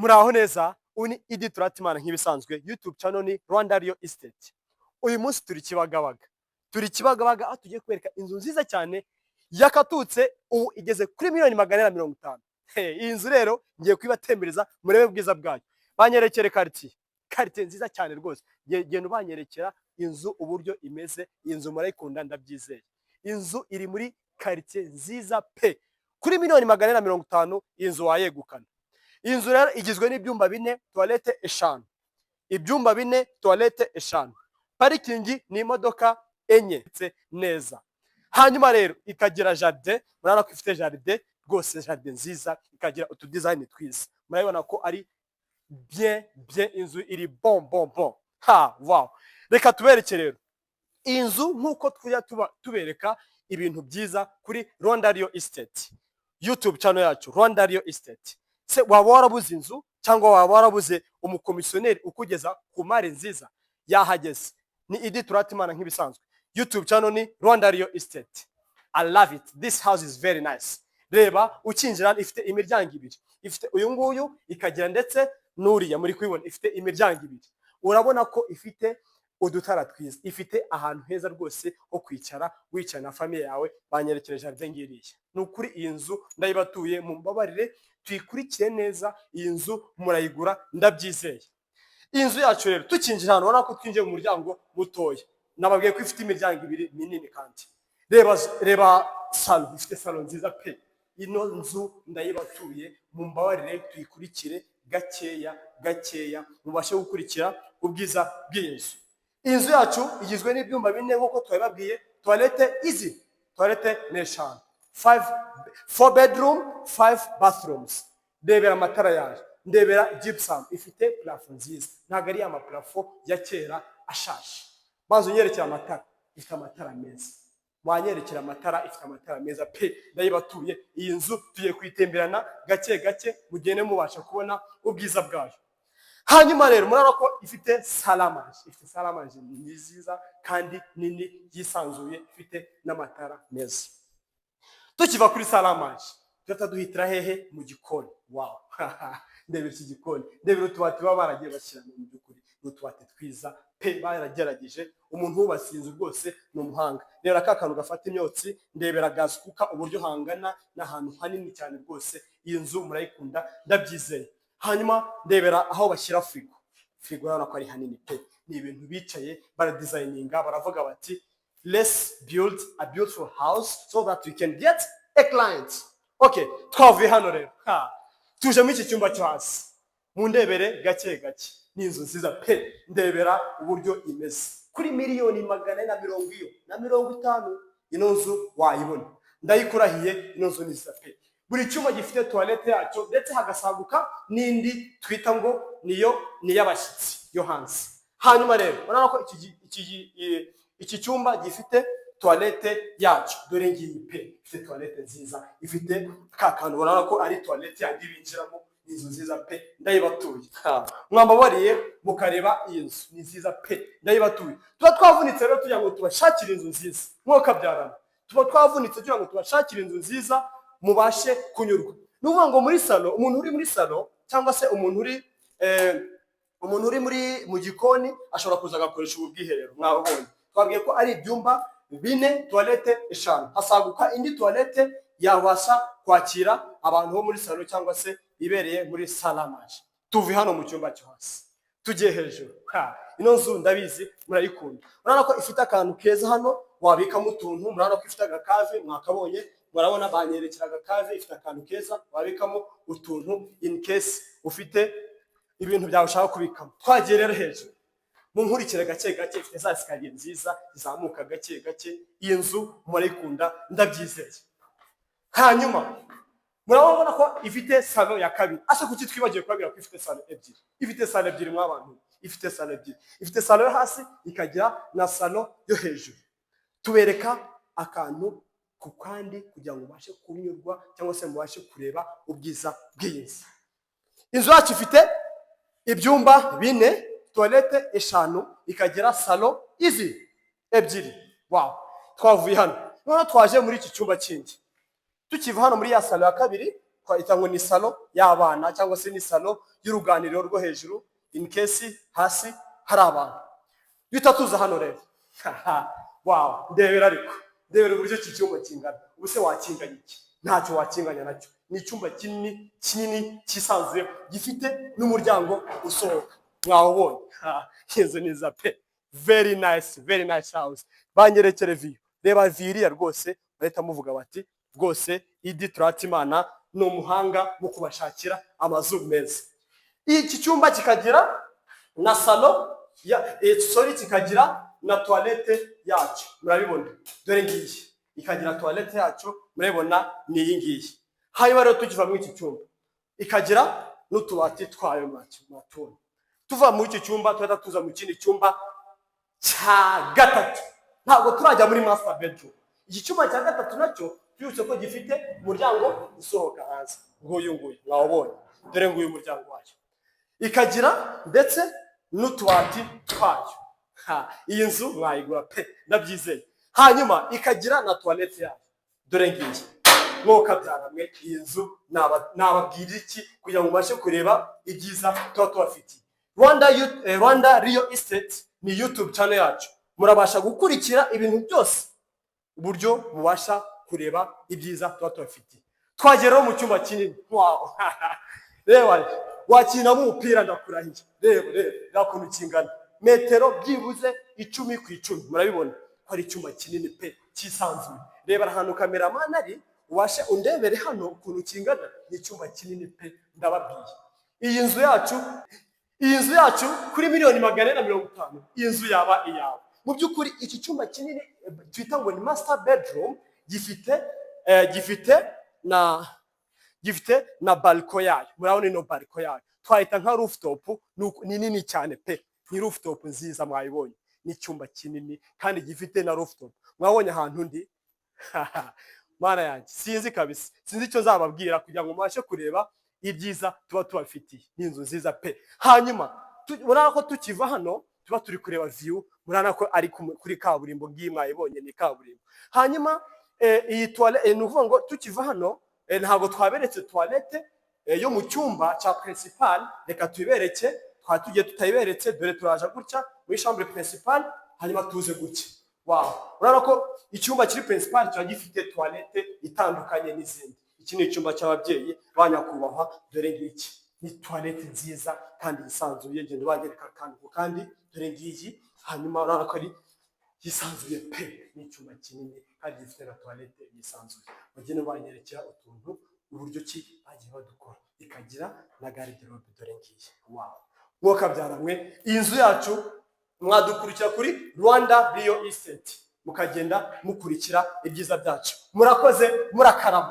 Muraho neza, uyu ni Idi Turatimana nk'ibisanzwe, YouTube channel ni Rwanda Real Estate. Uyu munsi turi Kibagabaga. Turi Kibagabaga aho tugiye kwereka inzu nziza cyane yakatutse, ubu igeze kuri miliyoni 450. Hey, iyi nzu rero ngiye kuyibatembereza murebe ubwiza bwayo. Banyerekere quartier. Quartier nziza cyane rwose. Genda ubanyerekera inzu uburyo imeze, iyi nzu murayikunda ndabyizeye. Inzu iri muri quartier nziza pe. Kuri miliyoni 450 iyi nzu wayegukana. Iyi nzu rero igizwe n'ibyumba bine, toilette eshanu. Ibyumba bine, toilette eshanu. Parking ni imodoka enye ndetse neza. Hanyuma rero ikagira jardin, murabona ko ifite jardin rwose, jardin nziza, ikagira utu design twiza. Murabibona ko ari bien bien, inzu iri bon bon bon. Ha, wow. Reka tubereke rero. Iyi nzu nk'uko tujya tuba tubereka ibintu byiza kuri Rwanda Real Estate. YouTube channel yacu Rwanda Real Estate. Se waba warabuze inzu cyangwa waba warabuze umukomisiyoneri ukugeza ku mari nziza? Yahageze. Ni Idi Turatimana nk'ibisanzwe. YouTube channel ni Rwanda Real Estate. I love it. This house is very nice. Reba ukinjira, ifite imiryango ibiri. Ifite uyu nguyu, ikagira ndetse n'uriya muri kubibona, ifite imiryango ibiri. Urabona ko ifite udutara twiza, ifite ahantu heza rwose ho kwicara wicaye na famille yawe. Banyerekeje jardin ngiriya. Ni ukuri iyi nzu ndayibatuye, mumbabarire tuyikurikire neza, iyi nzu murayigura ndabyizeye. Iyi nzu yacu rero tukinjira hano, urabona ko twinjiye mu muryango mutoya. Nababwiye ko ifite imiryango ibiri minini kandi. Reba, reba salon, ifite salon nziza pe. Ino nzu ndayibatuye, mumbabarire tuyikurikire gakeya gakeya, mubashe gukurikira ubwiza bw'iyi nzu. Iyi nzu yacu igizwe n'ibyumba bine nk'uko twabibabwiye, toilette izi, toilette ni eshanu. Five, four bedroom, five bathrooms. Ndebera amatara yayo, ndebera gypsum, ifite plafond nziza, ntabwo ari ya ma plafond ya kera ashaje. Banza unyerekera amatara, ifite amatara meza. Wanyerekera amatara, ifite amatara meza pe. Ndayibatuye iyi nzu, tugiye kuyitemberana gake gake mugende mubasha kubona ubwiza bwayo. Hanyuma rero murabona ko ifite salle à manger, ifite salle à manger nziza kandi nini yisanzuye, ifite n'amatara meza. Tukiva kuri salle à manger duhita duhitira hehe? Mu gikoni. Wow, ndebera iki gikoni, ndebera utubati baba baragiye bashyiramo. Mu by'ukuri ni utubati twiza pe, baragerageje. Umuntu wubatse inzu rwose ni umuhanga. Reba ka kantu gafata imyotsi, ndebera gas cooker uburyo hangana, ni ahantu hanini cyane rwose. Iyi nzu murayikunda ndabyizeye. Hanyuma ndebera aho bashyira firigo, firigo urabona ko ari hanini pe. Ni ibintu bicaye baradizayininga, baravuga bati: "Let's build a beautiful house so that we can get a client." Okay, twavuye hano rero, ha tuje muri iki cyumba cyo hasi. Mundebere gake gake, ni inzu nziza pe. Ndebera uburyo imeze. Kuri miliyoni 450 iyo na 50 ino nzu wayibona, ndayikurahiye. Ino nzu ni nziza pe. Buri cyumba gifite toilette yacyo, ndetse hagasaguka n'indi twita ngo niyo ni iy'abashyitsi yo hanze. Hanyuma rero urabona ko iki cyumba gifite toilette yacyo. Dore ngiyi pe, ifite toilette nziza, ifite ka kantu, urabona ko ari toilette yandi binjiramo. Ni inzu nziza pe, ndayibatuye. Mwambabariye mukareba iyi nzu, ni nziza pe, ndayibatuye. Tuba twavunitse rero tugira ngo tubashakire inzu nziza, mwokabyarana. Tuba twavunitse kugira ngo tubashakire inzu nziza mubashe kunyurwa. Ni ukuvuga ngo muri salon, umuntu uri muri salon cyangwa se umuntu uri mu gikoni ashobora kuza agakoresha ubu bwiherero. Mwabonye, twabwiye ko ari ibyumba bine, toilette eshanu, hasaguka indi toilette yabasha kwakira abantu bo muri salon cyangwa se ibereye muri salle à manger. Tuve hano mu cyumba cyo hasi tugiye hejuru. Ha, ino nzu ndabizi murayikunda. Urabona ko ifite akantu keza hano wabikamo utuntu. Murabona ko ifite aga cave, mwakabonye. Murabona banyerekera aga cave, ifite akantu keza wabikamo utuntu in case ufite ibintu byawe ushaka kubikamo. Twagiye rero hejuru, munkurikire gake gake. Ifite za escalier nziza zizamuka gake gake. Iyi nzu murayikunda ndabyizeye. Hanyuma murabona ko ifite salon ya kabiri. Ase kuki twibagiwe kubabwira ko ifite salon ebyiri? Ifite salon ebyiri mw'abantu, ifite salon ebyiri. Ifite salon yo hasi, ikagira na salon yo hejuru. Tubereka akantu ku kandi kugira ngo mubashe kunyurwa cyangwa se mubashe kureba ubwiza bw'iyi nzu. Inzu yacu ifite ibyumba bine, toilette eshanu, ikagira salon izi ebyiri. Wow, twavuye hano noneho twaje muri iki cyumba kindi. Tukiva hano muri ya salon ya kabiri. Twahita ngo ni salon y'abana cyangwa se ni salon y'uruganiriro rwo hejuru, in case hasi hari abantu. Duhita tuza hano rero. Wow, ndebera, ariko ndebera uburyo iki cyumba kingana. Ubu se wakinganya iki? Ntacyo wakinganya nacyo. Ni icyumba kinini kinini cyisanzuye, gifite n'umuryango usohoka, mwawubonye. Inzu nziza pe, very nice, very nice house. Banyerekere view, reba view iriya rwose. Bahita muvuga bati rwose Idi Turatimana ni umuhanga mu kubashakira amazu meza. Iki cyumba kikagira na salon ya sorry, kikagira na toilette yacyo, murabibona, dore ngiyi. Ikagira toilette yacyo, murabibona, ni iyi ngiyi. Hanyuma rero tukiva muri iki cyumba, ikagira n'utubati twayo mwatubona. Tuva muri iki cyumba, tuhita tuza mu kindi cyumba cya gatatu. Ntabwo turajya muri master bedroom. Iki cyumba cya gatatu nacyo twibutse ko gifite umuryango usohoka hanze, nguyu nguyu mwawubonye, dore nguyu umuryango wayo. Ikagira ndetse n'utubati twayo. Ha, iyi nzu mwayigura pe, ndabyizeye. Hanyuma ikagira na toilette yayo, dore ngiyi. Mwuka byaramwe, iyi nzu nababwira iki kugira ngo mubashe kureba ibyiza tuba tubafitiye? Rwanda Real Estate ni YouTube channel yacu, murabasha gukurikira ibintu byose, uburyo mubasha kureba ibyiza tuba tubafitiye. Twagera mu cyumba kinini. Wow, reba, wakinamo umupira, ndakurahiye. Reba, reba, reba ukuntu kingana, metero byibuze 10 ku 10. Murabibona ko ari icyumba kinini pe, cyisanzuye. Reba ahantu cameraman ari, ubashe undebere hano ukuntu kingana. Ni icyumba kinini pe, ndababwiye. Iyi nzu yacu kuri miliyoni 450, iyi nzu yaba iyawe. Mu by'ukuri iki cyumba kinini twita ngo ni master bedroom gifite na balcon yayo. Murabona ino balcon yayo, twahita nka rooftop, ni nini cyane pe, ni rooftop nziza, mwayibonye. Ni icyumba kinini kandi gifite na rooftop. Mwabonye ahantu ndi? Mana yanjye, sinzi kabisa, sinzi icyo nzababwira kugira ngo mubashe kureba ibyiza tuba tubafitiye. Ni inzu nziza pe. Hanyuma murabona ko tukiva hano tuba turi kureba view, murabona ko ari kuri kaburimbo ngiyi, mwayibonye, ni kaburimbo. Hanyuma iyi toilette, ni ukuvuga ngo tukiva hano ntabwo twaberetse toilette yo mu cyumba cya principal, reka tuyibereke, twari tugiye tutayiberetse. Dore turaje gutya muri chambre principale, hanyuma tuze gutya. Wow, urabona ko icyumba kiri principal kiba gifite toilette itandukanye n'izindi. Iki ni icyumba cy'ababyeyi ba nyakubahwa, dore ngiki, ni toilette nziza kandi yisanzuye. Genda ubagereka akantu ku kandi, dore ngiyi. Hanyuma urabona ko ari yisanzuye pe, ni icyumba kinini kandi gifite na toilette yisanzuye. Bagenda banyerekera utuntu uburyo ki bagiye badukora, ikagira na garde-robe, dore ngiyi. Wow, mwuka byaramwe, iyi nzu yacu mwadukurikira kuri Rwanda Real Estate, mukagenda mukurikira ibyiza byacu. Murakoze, murakarama.